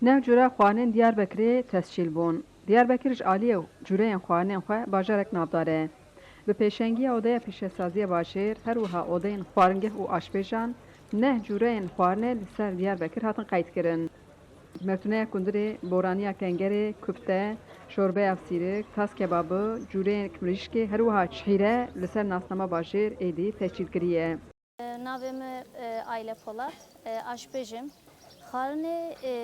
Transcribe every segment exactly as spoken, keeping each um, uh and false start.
Neh cure xwarinên Diyarbekirê tescîl bûn. Diyarbekir ji aliyê cûreyên xwarinên xwe bajarek navdar e. Bi pêşengiya Odeya Pîşesaziya Bajêr, her wiha odeyên xwaringeh û aşpêjan, neh cûreyên xwarinê li ser Diyarbekir hatin qeydkirin. Mertûneya kundirê, boraniya kengerê, kufte, şorbeya sîrik, tas kebabı, cûreyek mirîşkê, her wiha çihîre li ser nasnama bajêr êdî tescîl kiriye. Navê min, e, Ayle Polat, e, aşpêj im. Xwarinê, e,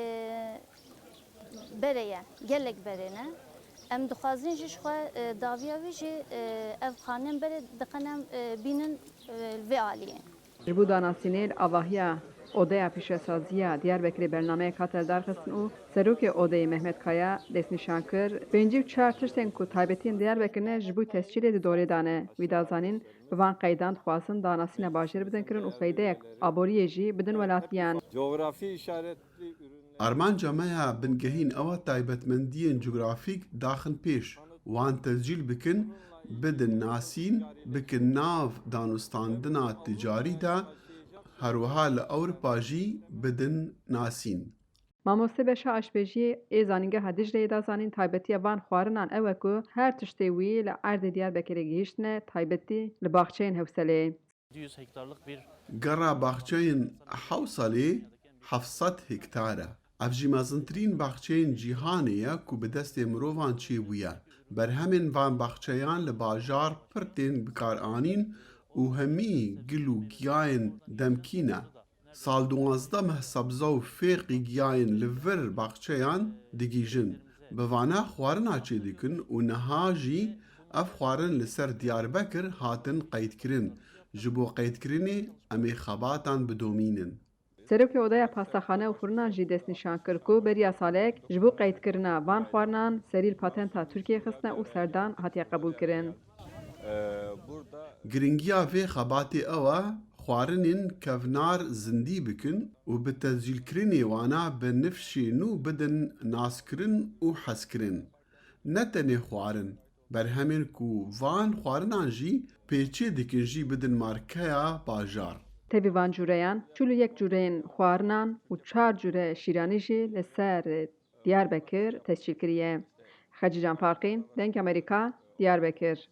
berê ye, gelek berê ne. Em dixwazin jî ji xwe, e, dawiya wî jî, e, ev xwarinên berê diqenem, e, bînin, e, li vê aliyê. Ji bo danasînê li avahiya Odeya Pîşesaziya Diyarbekirê bernameyek hate lidarxistin û Serokê Odeyê Mehmet Kaya destnîşan kir, pêncî û çar tiştên ku taybetiyên Diyarbekir ne ji bo tescîlê di dorê de ne. Wî da zanîn, bi van qeydan dixwazin danasîna bajêr bidin kirin û feydeyek aboriyê jî bidin welatiyan. Coğrafi işaretli ürünler. Armanca me ya bingehîn ew e taybetmendiyên cografîk daxin pêş, wan tescîl bikin, bidin nasîn, bikin nav danûstandina ticarî de, herwiha li Ewropa jî bidin nasîn. Mamoste Beşa Aşpêjiyê ê Zanîngeha Dicleyê da zanîn, taybetiya van xwarinan ew e ku her tiştê wî li erdê Diyarbekirê gihîştine, taybetî li baxçeyên Hewselê. Yüz hektarlık bir Gera baxçeyên Hewselê heft sed hektar e. Ev jî mezintirîn baxçeyên cîhanê ye ku bi destê mirovan çêbûye. Berhemên van baxçeyan li bajar pir tên bikaranîn û hemî gil û giyayên demkî ne. Sal duwazdeh meh sebze û fêqî giyayên li vir baxçeyan digihîjin. Bi vana xwarina çêdikin û niha jî ev xwarin li ser Diyarbekir hatin qeydkirin. Ji bo qeydkirinê em ê xebatan bidomînin. Serokê Odeya Pastaxane û Furinan jî destnîşan kir ku beriya salek ji bo qeydkirina van xwarinan serî li patenta Tirkiyê xistine û serdan hatiye qebûlkirin. Giringiya vê xebatê ew e, xwarinên kevnar zindî bikin û bi tescîlkirinê wana bi nifşê nû bidin naskirin û hezkirin. Ne tenê xwarin, berhemên ku van xwarinan jî pêçê dikin jî bidin markeya bajar. Tevî van cûreyan, çil û yek cûreyên xwarinan û çar cûre şîranî jî li ser Diyarbekir tescîl kiriye. Xecîcan Farqîn, Dengê Amerîka, Diyarbekir.